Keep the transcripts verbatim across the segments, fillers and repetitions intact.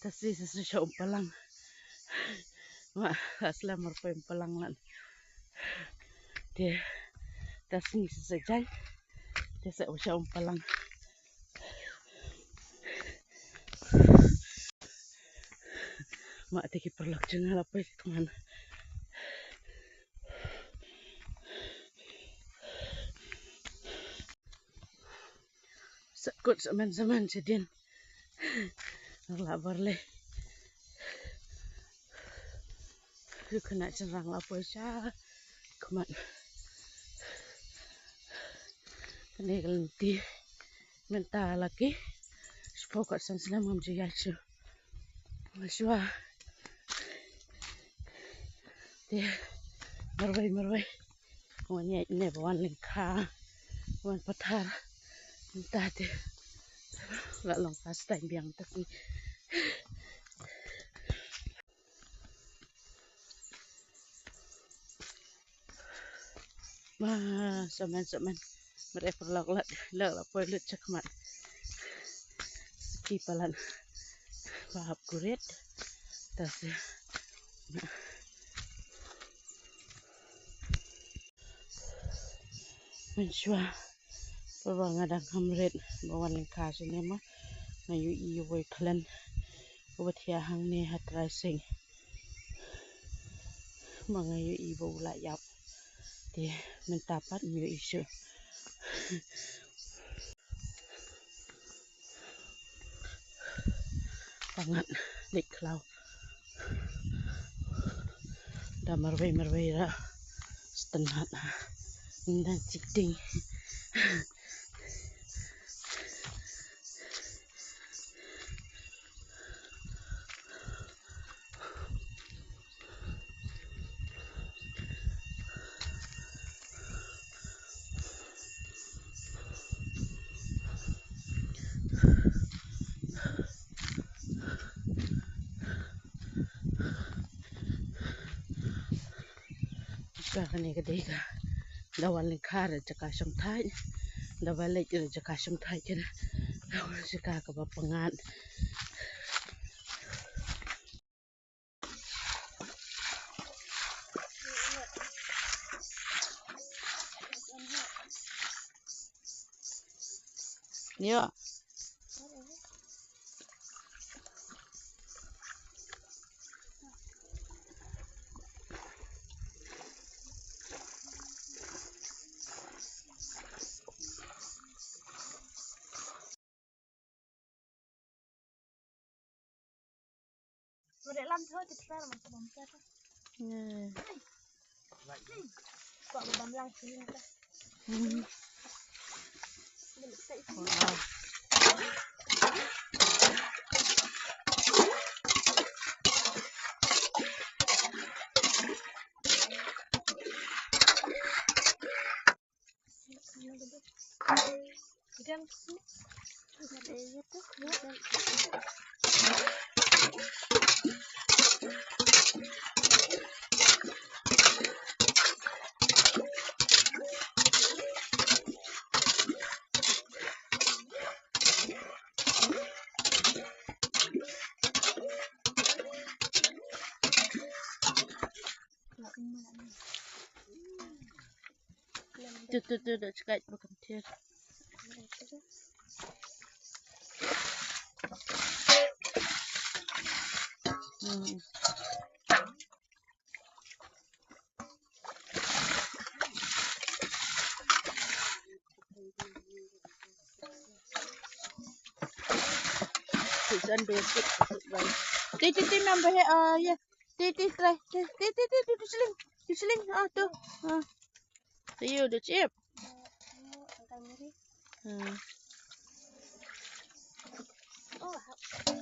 Sa sngi sa shu sha Umpalang. Ma, sa slem marpoi Umpalang lan. Te, ta sngi sa shu jan. Te sa shu sha Umpalang. Ma, te ki paralok jong nga la poi khmat. Sa kut sa men sa men sa din. La bar le. Ru khynnah shynrang la poi sha khmat. Kane ka lynti mynta la ki shiphew kat san snem ngam ju ïaid shuh. Nga shuwa. Te marwei marwei. Wan ïaid ne ba wan lyngkha, wan pathar. Mynta te la long first time biang ta ki. Ma, samen samen. Mare paralok la, la, la poi lut cha khmat. Ki palat. Ba hap kurit. Ta se. Mynshuwa ba nga dang kham rit ba wan lyngkha shane ma nga ïohi uwei u khlan uba thiah hangne ha trai sing. Ma nga ïohi ba u la ïap. Te mynta pat ym ïohi shuh. Pangat leit khlaw. Da marwei marwei ra. Stenat ha. Nda chiting. Ka kane ka dei ka da wan lyngkha ra jaka shongthait, da ba leit ra jaka shongthait kane. Ka wan jaka kaba pyngngad. Ïa. Tu, tu, tu, da chkai ba kan thier. Hmm. Ti, ti, ti, member he, ah, ya. Ti, ti, try. Ti, ti, ti, ti, ti, sling. Ti, sling. Ah, tu. Ah. Ayo, dah chip. Hmm.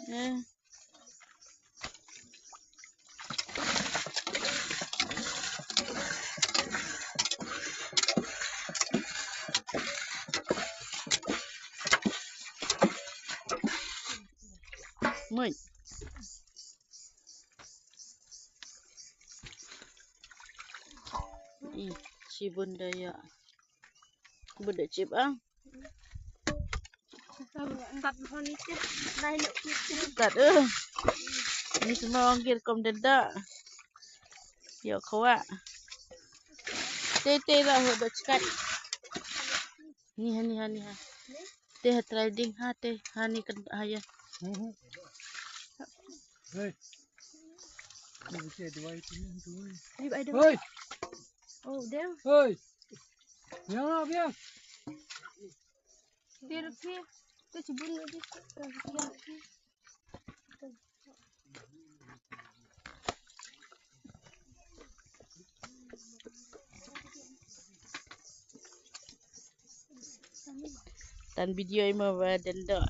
Hmm. Mui. Ih, shi bun da ïa. Bun da chip ah. Tat, eh. Ni semua ong kir kom denda. Yo, kawa. Te, te, lah, ho, do cekat. Ni ha, ni ha, ni ha. Te ha trading ha, te ha, ni kan ha, ya. Hey. Hey. Oh, there. Hey. Biang lah, biang. Te rupi. Te sibun lagi. Tan video imo ba dendo.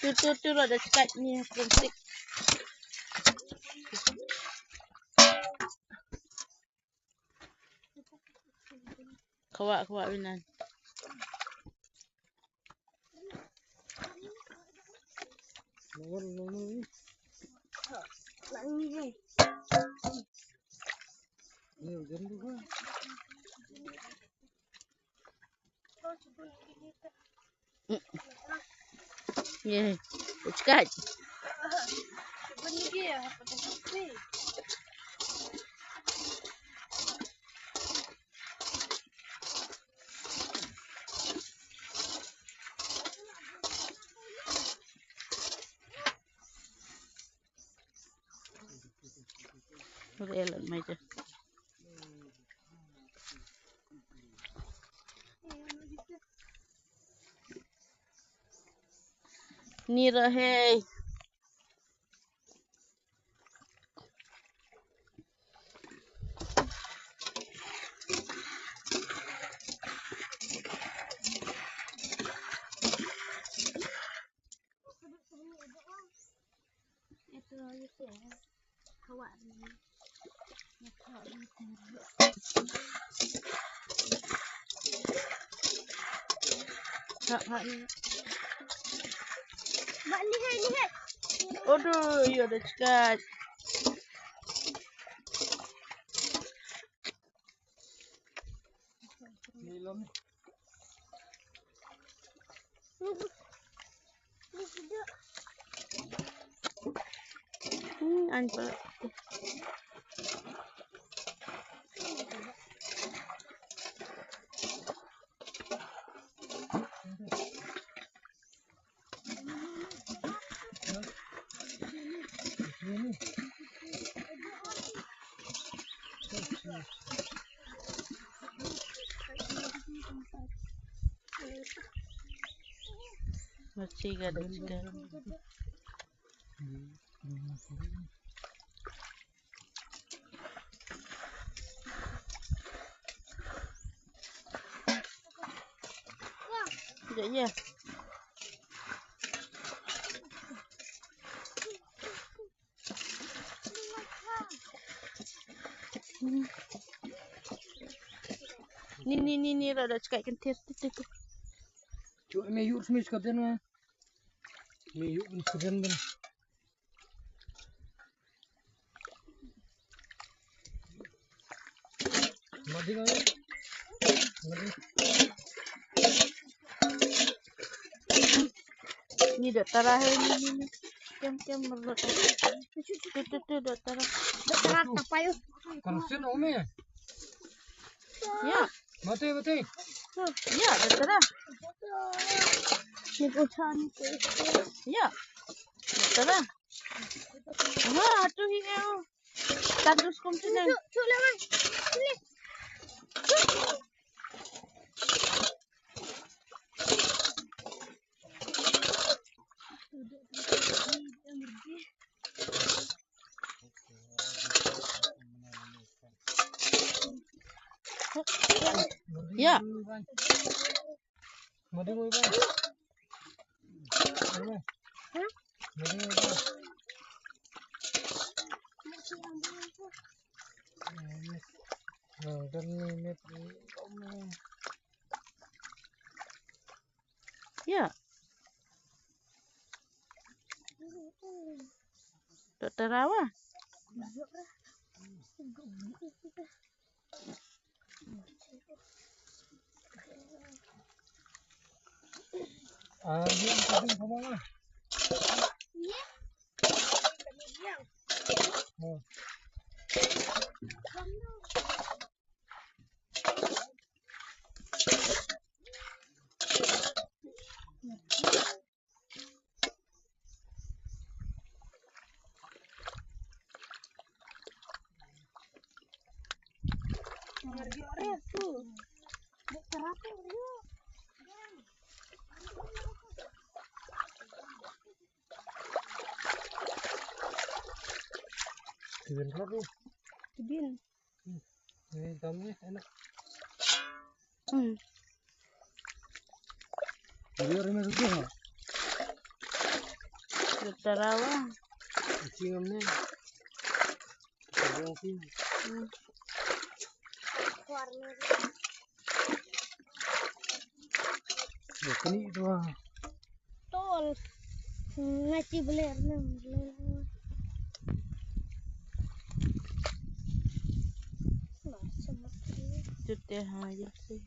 Tu, tu, tu, lo da cekat ni, plastik. Kawa, kawa binan. Ye, uckat. Udah elan mai je. Ni ra hei. Aduh, ya udah cekat. Hmm, an pala. Masih ada juga. Sekejap, ya. Ni, ni, ni, ni, rada cekat kentir. Tu, tu. Cuba me yur sini sekejap, ma. Me yur sekejap, ma. Ni da tara hai ni, ni, ni. Kem, kem, merlot. Tu, tu, tu, da tara. Da tara, tapai. Kan sen ome. Ya. Mati, mati. Ya, da tara. Ni ko chan. Ya. Da tara. Wah, tu hi eo. Tandus kum sini. Cuk, cuk, lewat. Sini. Ya. Ya. Doktor Rawa. Ah, dia mesti sama lah. Oh. Tibin. Tibin. Hmm. Ni tam ni, enak. Hmm. Dia rena tu ha. Doktor Rawa. Cingam ni. Cingam ni. Hmm. Dia keni tu ha. Tol. Ngaji beler nang. Jut dia ha, jut dia.